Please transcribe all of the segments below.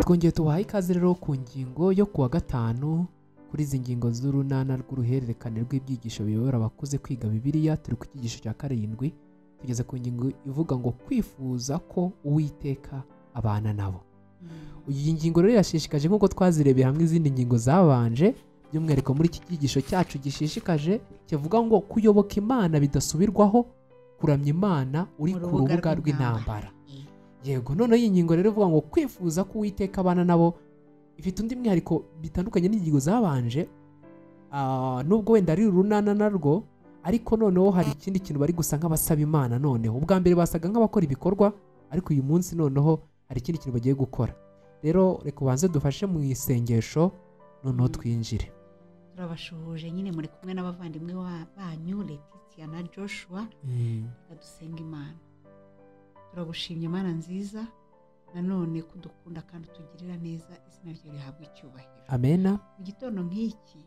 Twongeye tubahaye ikaze rero ku ngingo yo kuwa gatanu kuri izi ngingo z'urunana rw'uruhererekane rw'ibyigisho biyobora abakuze kwiga Bibiliya. Turi ku cyigisho cya 7, tugeze ku ngingo ivuga ngo kwifuza ko Uwiteka abana nabo. Iyi ngingo rero irashishikaje nk'uko twazirebeye hamwe izindi ngingo zabanje, by'umwihariko muri iki cyigisho cyacu gishishikaje kivuga ngo kuyoboka Imana bidasubirwaho, kuramya Imana uri ku rubuga rw'intambara. Yego, noneho iyi ngingo rero ivuga ngo kwifuza ko Uwiteka abana nabo ifite undi mwihariko bitandukanye n'ingingo zabanje, nubwo wenda ari urunana narwo, ariko noneho hari ikindi kintu bari gusa nk'abasaba Imana. Noneho ubwa mbere basaga nk'abakora ibikorwa, ariko uyu munsi noneho hari ikindi kintu bagiye gukora. Rero reka ubanze dufashe mu isengesho noneho twinjire. Turabashuhuje nyine muri kumwe n'abavandimwe banyu Letitia na Joshua. Reka dusenga Imana. Turagushimye Imana nziza nanone kudukunda kandi utugirira neza, izina ryawe rihabwe icyubahiro. Amena. Mu gitondo nk'iki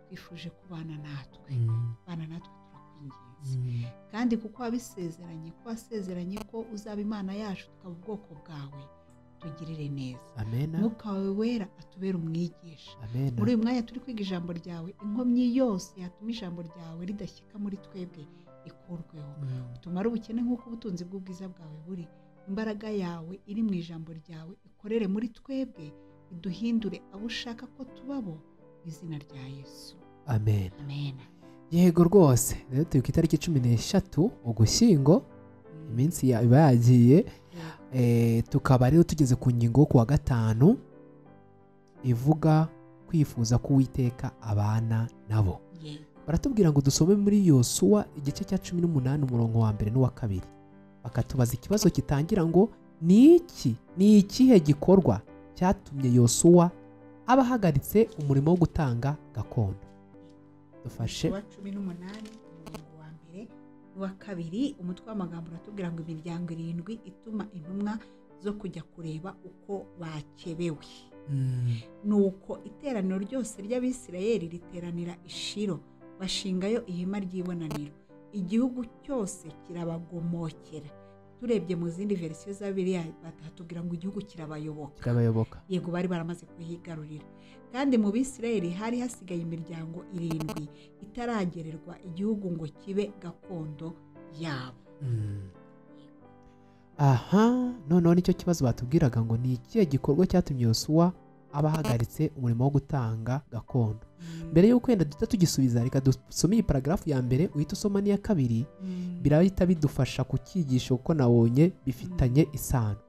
twifuje kubana natwe, bana natwe turakwinginze, kandi kuko wabisezeranye, ko wasezeranye ko uzaba Imana yacu tukaba ubwoko bwawe, tugirire neza. Amena. Mwuka wawe wera atubere umwigisha. Amena. Muri uyu mwanya turi kwiga ijambo ryawe, inkomyi yose yatuma ijambo ryawe ridashyika muri twebwe ikurweho. Utumare ubukene nk'uko ubutunzi bw'ubwiza bwawe buri. Imbaraga yawe iri mu ijambo ryawe ikorere muri twebwe, iduhindure abo ushaka ko tubabo, mu izina rya Yesu. Amen. Amen. Yego rwose, rero turi ku itariki 13 Ugushyingo, iminsi iba yagiye. Tukaba rero tugeze ku ngingo ku wa gatanu ivuga kwifuza ko Uwiteka abana nabo. Baratubwira ngo dusome muri Yosuwa igice cya 18 umurongo wa 1 n'uwa 2. Bakatubaza ikibazo kitangira ngo ni iki, ni ikihe gikorwa cyatumye Yosuwa aba ahagaritse umurimo wo gutanga gakondo? Dufashe. Yosuwa 18 umurongo wa 1 n'uwa 2, umutwe w'amagambo uratubwira ngo imiryango 7 ituma intumwa zo kujya kureba uko bakebewe. Nuko iteraniro ryose ry'Abisirayeli riteranira i Shilo, bashingayo ihema ry'ibonaniro. Igihugu cyose kirabagomokera. Turebye mu zindi verisiyo za Bibiliya batubwira ngo igihugu kirabayoboka. Kirabayoboka. Yego, bari baramaze kuhigarurira. Kandi mu Bisirayeli hari hasigaye imiryango 7 itaragererwa igihugu ngo kibe gakondo yabo. Aha, noneho nicyo kibazo batubwiraga ngo ni ikihe gikorwa cyatumye Yosuwa aba ahagaritse umurimo wo gutanga gakondo. Mbere y'uko wenda duhita tugisubiza, reka dusome iyi paragrafu ya mbere uhita usoma n'iya 2, birahita bidufasha ku cyigisho kuko nabonye bifitanye isano.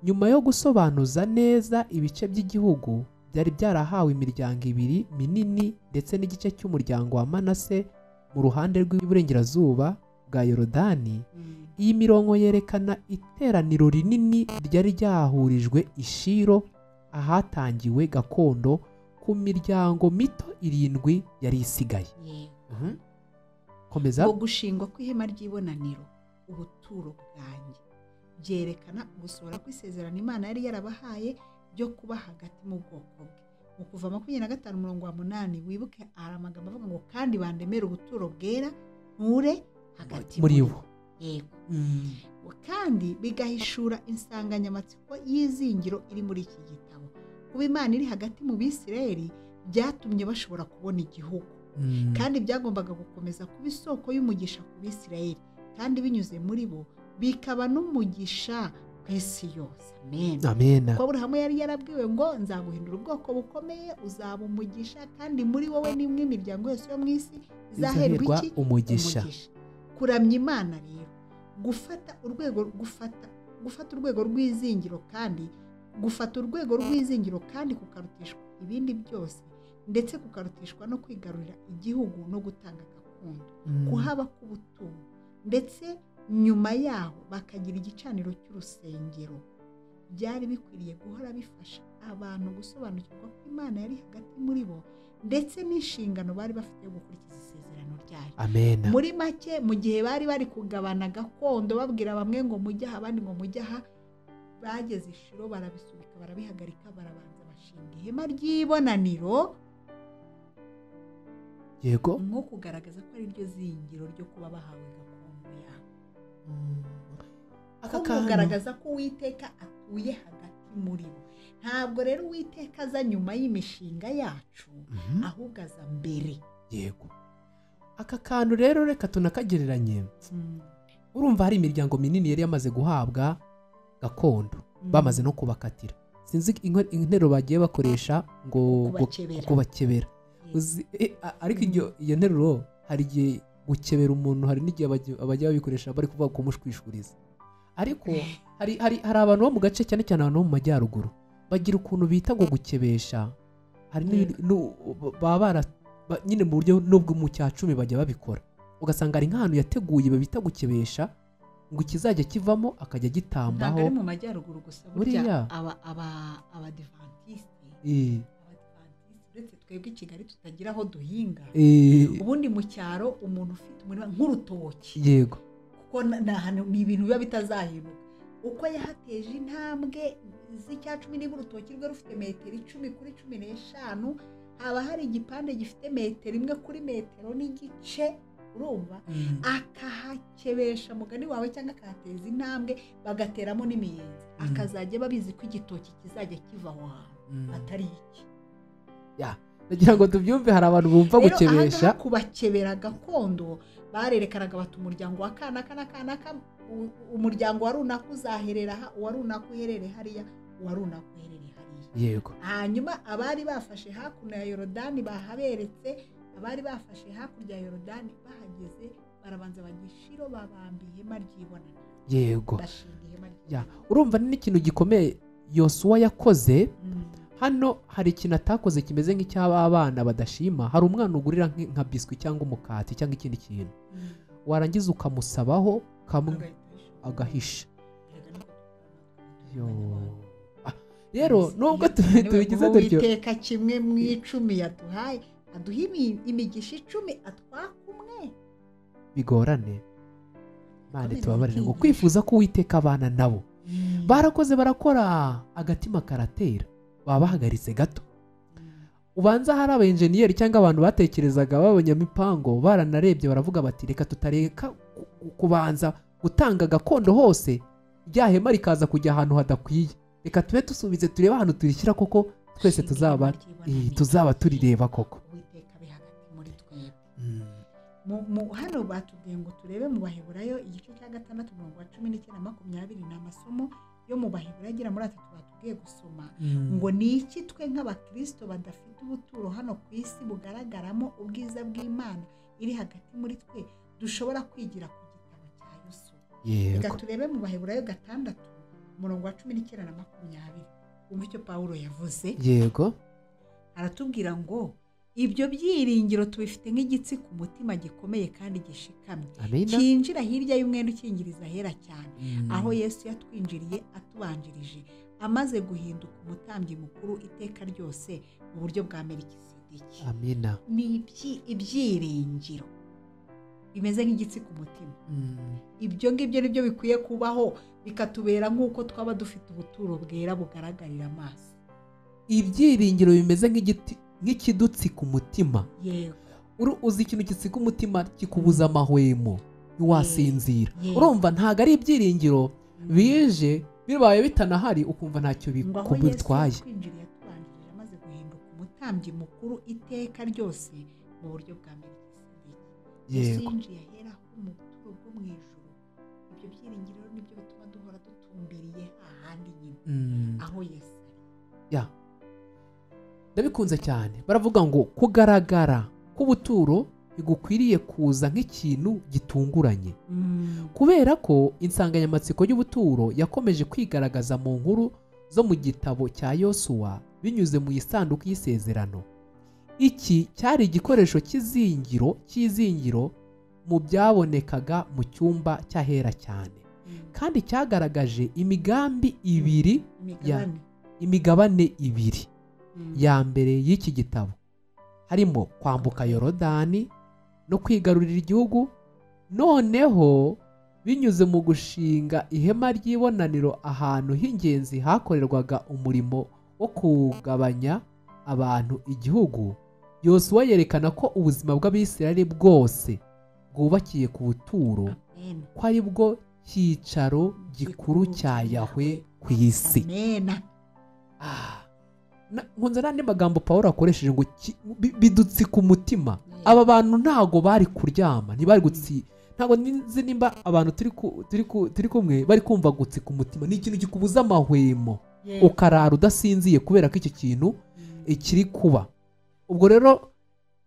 Nyuma yo gusobanuza neza ibice by'igihugu byari byarahawe imiryango 2 minini ndetse n'igice cy'umuryango wa Manase mu ruhande rw'iburengerazuba bwa Yorodani, iyi mirongo yerekana iteraniro rinini ryari ryahurijwe i Shilo ahatangiwe gakondo ku miryango mito 7 yari isigaye. Komeza. Ngo gushingwa kw'ihema ry'ibonaniro, ubuturo bwanjye, byerekana gusohora kw'isezerano Imana yari yarabahaye byo kuba hagati mu bwoko bwe. Mu Kuva 25 umurongo wa 8, wibuke hari amagambo avuga ngo kandi bandemere ubuturo bwera nture hagati muri bo. Yego. Kandi bigahishura insanganyamatsiko y'izingiro iri muri iki gitabo. Kuba Imana iri hagati mu Bisirayeli byatumye bashobora kubona igihugu. Kandi byagombaga gukomeza kuba isoko y'umugisha ku Bisirayeli, kandi binyuze muri bo bikaba n'umugisha ku isi yose. Amen. Amen. Kuko Aburahamu yari yarabwiwe ngo nzaguhindura ubwoko bukomeye, uzaba umugisha, kandi muri wowe nimwe imiryango yose yo mu isi izaherwa iki? Umugisha. Kuramya Imana rero, gufata urwego rw'izingiro kandi gufata urwego rw'izingiro kandi kukarutishwa ibindi byose, ndetse kukarutishwa no kwigarurira igihugu no gutanga gakondo, kuhaba k'ubuturo, ndetse nyuma yaho bakagira igicaniro cy'urusengero. Byari bikwiriye guhora bifasha abantu gusobanukirwa ko Imana yari hagati muri bo, ndetse n'inshingano bari bafite yo gukurikiza isezerano ryayo. Amen. Muri make, mu gihe bari bari kugabana gakondo babwira bamwe ngo mujye aha abandi ngo mujye aha, bageze i Shilo barabisubika, barabihagarika, barabanza bashinga ihema ry'ibonaniro. Yego, nko kugaragaza ko ari ryo zingiro ryo kuba bahawe gakondo yabo. Aka kugaragaza ko Uwiteka atuye hagati muri bo. Ntabwo rero Uwiteka aza nyuma y'imishinga yacu, ahubwo aza mbere. Yego. Aka kantu rero reka tunakagereranye. Urumva hari imiryango minini yari yamaze guhabwa gakondo, bamaze no kubakatira. Sinzi interuro bagiye bakoresha ngo kubakebera. Ariko iyo nteruro hari igihe gukebera umuntu, hari n'igihe abajya babikoresha bari kuvuga kumushwishuriza. Ariko hari abantu bo mu gace, cyane cyane abantu bo mu majyaruguru, bagira ukuntu bita ngo gukebesha. Hari baba nyine mu buryo nubwo mu cya 10 bajya babikora, ugasanga ari nk'ahantu yateguye babita gukebesha ngo ikizajya kivamo akajya gitambaho. Ntabwo ari mu majyaruguru gusa, burya abadivantisite uretse twebwe i Kigali tutagira aho duhinga, ubundi mu cyaro umuntu ufite umurima nk'urutoki, yego, kuko ni ibintu biba bitazahinduka, uko yahateje intambwe z'icya 10, niba urutoki rwe rufite metero 10 kuri 15, haba hari igipande gifite metero 1 kuri metero n'igice, urumva akahakebesha mugani wawe cyangwa akahateza intambwe, bagateramo n'imiyenzi, akazajya babizi ko igitoki kizajya kiva aho hantu atari iki. Ndagira ngo tubyumve, hari abantu bumva gukebesha. Kubakebera gakondo barerekanaga bati umuryango wa kanaka na kanaka, umuryango wa runaka uzaherera aha, uwa runaka uherere hariya, uwa runaka uherere hariya. Yego. Hanyuma abari bafashe hakuno ya Yorodani bahaberetse, abari bafashe hakurya ya Yorodani bahageze barabanza bagishiro babamba ihema ry'ibonaniro. Yego. Bashinga ihema ry'ibonaniro. Urumva ni ikintu gikomeye Yosuwa yakoze. Hano hari ikintu atakoze kimeze nk'icy'aba abana badashima. Hari umwana ugurira nka biswi cyangwa umukati cyangwa ikindi kintu, warangiza ukamusabaho kamwe agahisha. Rero nubwo tubigize dutyo, Uwiteka kimwe mu 10 yaduhaye, aduha imigisha 10 atwaka umwe, bigorane. Mane tubabarire ngo kwifuza ko Uwiteka abana nabo barakoze barakora, agatima karatera, baba bahagaritse gato. Ubanza hari abaenjeniyeri cyangwa abantu batekerezaga b'abanyamipango baranarebye baravuga bati reka tutareka kubanza gutanga gakondo hose, rya hema rikaza kujya ahantu hadakwiye, reka tube dusubize turebe ahantu turishyira koko twese tuzaba turireba koko. Uwiteka abe hagati muri twebwe. Hano batubwiye ngo turebe mu Baheburayo igice cya 6 umurongo wa 19 na 20, ni amasomo yo mu Baheburayo agera muri 3 batubwiye gusoma. Ngo ni iki twe nk'abakristo badafite ubuturo hano ku isi bugaragaramo ubwiza bw'Imana iri hagati muri twe dushobora kwigira ku gitabo cya Yosuwa. Reka turebe mu Baheburayo 6 umurongo wa 19 na 20, umva icyo Pawulo yavuze. Yego. Aratubwira ngo ibyo byiringiro tubifite nk'igitsi ku mutima gikomeye kandi gishikamye, kinjira hirya y'umwenda ukingiriza ahera cyane, aho Yesu yatwinjiriye atubanjirije, amaze guhinduka umutambyi mukuru iteka ryose mu buryo bwa Melikisedeki. Amina. Ni ibyiringiro bimeze nk'igitsi ku mutima. Ibyo ngibyo nibyo bikwiye kubaho, bikatubera nk'uko twaba dufite ubuturo bwera bugaragarira amaso. Ibyiringiro bimeze nk'igiti, nk'ikidutsi ku mutima. Yego. Uzi ikintu gitsika umutima kikubuza amahwemo, ntiwasinzira. Urumva ntago ari ibyiringiro bije bibaye bitanahari ukumva ntacyo bikubitwaye. Kwinjiriye atubanjirije amaze guhinduka umutambyi mukuru iteka ryose mu buryo bwa Melikisedeki. Yego. Yinjiye ahera mu buturo bwo mu ijuru. Ibyo byiringiro nibyo bituma duhora dutumbiriye ahandi nyine, aho Yesu ari. Ndabikunze cyane. Baravuga ngo kugaragara k'ubuturo ntigukwiriye kuza nk'ikintu gitunguranye, kubera ko insanganyamatsiko y'ubuturo yakomeje kwigaragaza mu nkuru zo mu gitabo cya Yosuwa binyuze mu isanduku y'isezerano. Iki cyari igikoresho cy'izingiro mu byabonekaga mu cyumba cy'ahera cyane, kandi cyagaragaje imigambi ibiri ya imigabane ibiri ya mbere y'iki gitabo, harimo kwambuka Yorodani no kwigarurira igihugu. Noneho binyuze mu gushinga ihema ry'ibonaniro ahantu h'ingenzi hakorerwaga umurimo wo kugabanya abantu igihugu, Yosuwa yerekana ko ubuzima bw'Abisirayeli bwose bwubakiye ku buturo, ko ari bwo cyicaro gikuru cya Yahwe ku isi. Amen. Nkunze n'andi magambo Pawulo akoresheje ngo bidutsika umutima. Aba bantu ntago bari kuryama, ntibari gutsi, ntago nzi nimba abantu turi kumwe bari kumva gutsika umutima. Ni ikintu gikubuza amahwemo, ukarara udasinziye kubera ko icyo kintu kiri kuba. Ubwo rero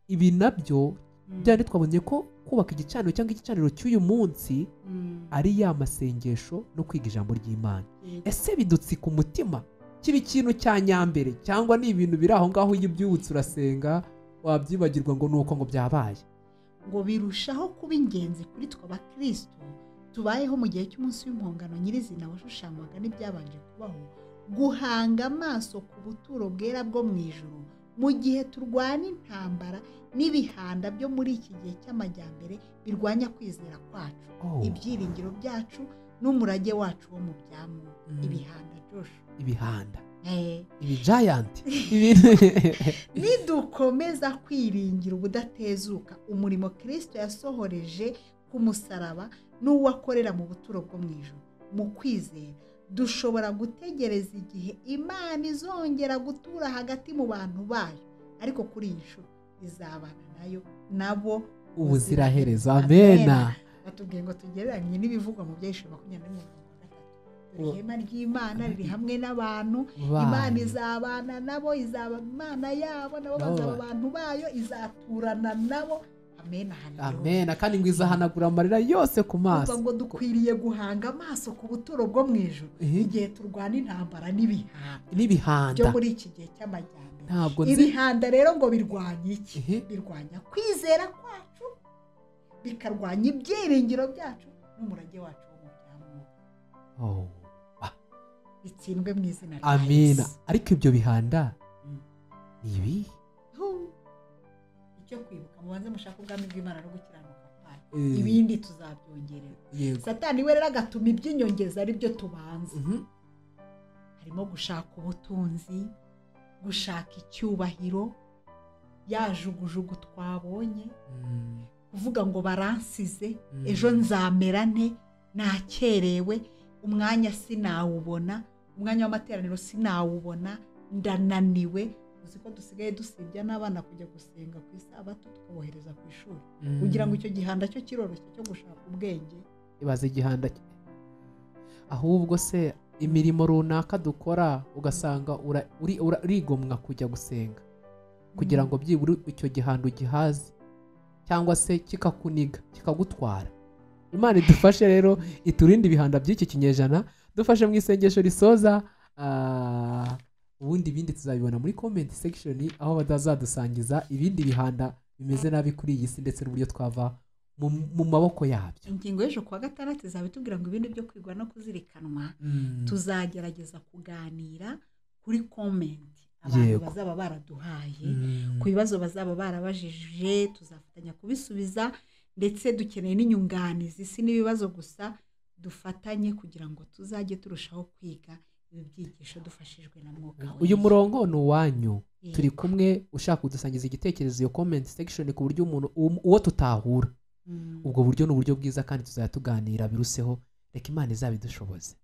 ibi nabyo byari twabonye ko kubaka igicaniro cyangwa igicaniro cy'uyu munsi ari ya masengesho no kwiga ijambo ry'Imana. Ese bidutsika umutima kiba ikintu cya nyambere, cyangwa ni ibintu biri aho ngaho iyo ubyibutse urasenga wabyibagirwa ngo nuko ngo byabaye? Ngo birushaho kuba ingenzi kuri twe abakristo tubayeho mu gihe cy'umunsi w'impongano nyirizina washushanywaga n'ibyabanje kubaho, guhanga amaso ku buturo bwera bwo mu ijuru mu gihe turwana intambara n'ibihanda byo muri iki gihe cy'amajyambere birwanya kwizera kwacu, ibyiringiro byacu n'umurage wacu wo mu byamu. Ibihanda Joshua, ibihanda, ibi giant. Nidukomeza kwiringira ubudatezuka umurimo Kristo yasohoreje ku musaraba n'uwakorera mu buturo bwo mu ijuru, mu kwizera dushobora gutegereza igihe Imana izongera gutura hagati mu bantu bayo, ariko kuri iyi nshuro izabana nayo nabo ubuziraherezo. Amena. Batubwiye ngo tugereranye n'ibivugwa mu Byahishuriwe 21:3. Ihema ry'Imana riri hamwe n'abantu, Imana izabana nabo, izaba Imana yabo, nabo bazaba abantu bayo, izaturana nabo. Amena. Amena. Kandi ngo izahanagura amarira yose ku maso. Ngo dukwiriye guhanga amaso ku buturo bwo mu ijuru igihe turwana intambara n'ibihanda byo muri iki gihe cy'amajyambere. Ibihanda rero ngo birwanya iki? Birwanya kwizera kwacu, bikarwanya ibyiringiro byacu n'umurage wacu wo mu bya mwuka. Bitsindwe mu izina rya Yesu. Amina. Ariko ibyo bihanda ni ibi icyo kwibuka, mubanze mushaka ubwami bw'Imana no gukiranuka kwayo, ibindi tuzabyongerera. Satani we rero agatuma iby'inyongeza ari byo tubanza. Harimo gushaka ubutunzi, gushaka icyubahiro, yajugujugu twabonye, kuvuga ngo baransize, ejo nzamera nte, nakerewe, umwanya sinawubona, umwanya w'amateraniro sinawubona, ndananiwe. Uzi ko dusigaye dusibya n'abana kujya gusenga ku isabato tukabohereza ku ishuri, kugira ngo icyo gihanda cyo kiroroshye cyo gushaka ubwenge. Ibaze igihanda. Ahubwo se imirimo runaka dukora ugasanga urigomwa kujya gusenga kugira ngo byibura icyo gihanda ugihaze, cyangwa se kikakuniga kikagutwara. Imana idufashe rero iturinde ibihanda by'iki kinyejana, dufashe mu isengesho risoza. Ubundi ibindi tuzabibona muri comment section, aho batazadusangiza ibindi bihanda bimeze nabi kuri iyi si ndetse n'uburyo twava mu maboko yabyo. Ingingo y'ejo kuwa gatandatu izabitubwira ngo ibindi byo kwigwa no kuzirikanwa. Tuzagerageza kuganira kuri comment abantu bazaba baraduhaye, ku bibazo bazaba barabajije, tuzafatanya kubisubiza, ndetse dukeneye n'inyunganizi, si n'ibibazo gusa, dufatanye kugira ngo tuzajye turushaho kwiga ibi byigisho dufashijwe na Mwuka Wera. Uyu murongo ni uwanyu, turi kumwe. Ushaka kudusangiza igitekerezo iyo comment section, ku buryo umuntu uwo tutahura, ubwo buryo ni uburyo bwiza kandi tuzajya tuganira biruseho. Reka Imana izabidushoboze.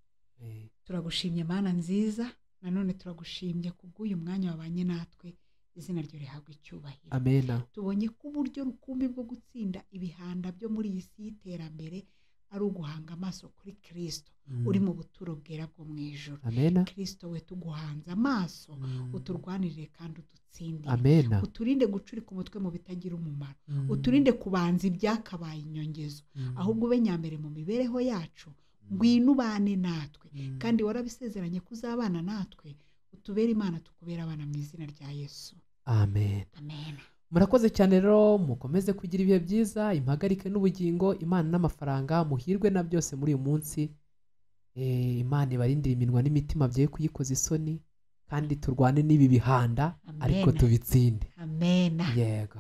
Turagushimye Mana nziza, nanone turagushimye kubw'uyu mwanya wabanye natwe, izina ryo rihabwa icyubahiro. Amena. Tubonye ko uburyo rukumbi bwo gutsinda ibihanda byo muri iyi si y'iterambere ari uguhanga amaso kuri Kristo uri mu buturo bwera bwo mu ijuru. Amena. Kristo we tuguhanze amaso, uturwanirire kandi udutsindire. Amena. Uturinde gucurika umutwe mu bitagira umumaro, uturinde kubanza ibyakabaye inyongezo, ahubwo ube nyambere mu mibereho yacu. Ngwino ubane natwe, kandi warabisezeranye kuzabana natwe, utubere Imana tukubera abana mu izina rya Yesu. Amen. Amen. Murakoze cyane rero, mukomeze kugira ibihe byiza, impagarike n'ubugingo, Imana n'amafaranga, muhirwe na byose muri uyu munsi. Imana ibarindire iminwa n'imitima bye kuyikoza isoni, kandi turwane n'ibi bihanda, ariko tubitsinde. Amen. Yego.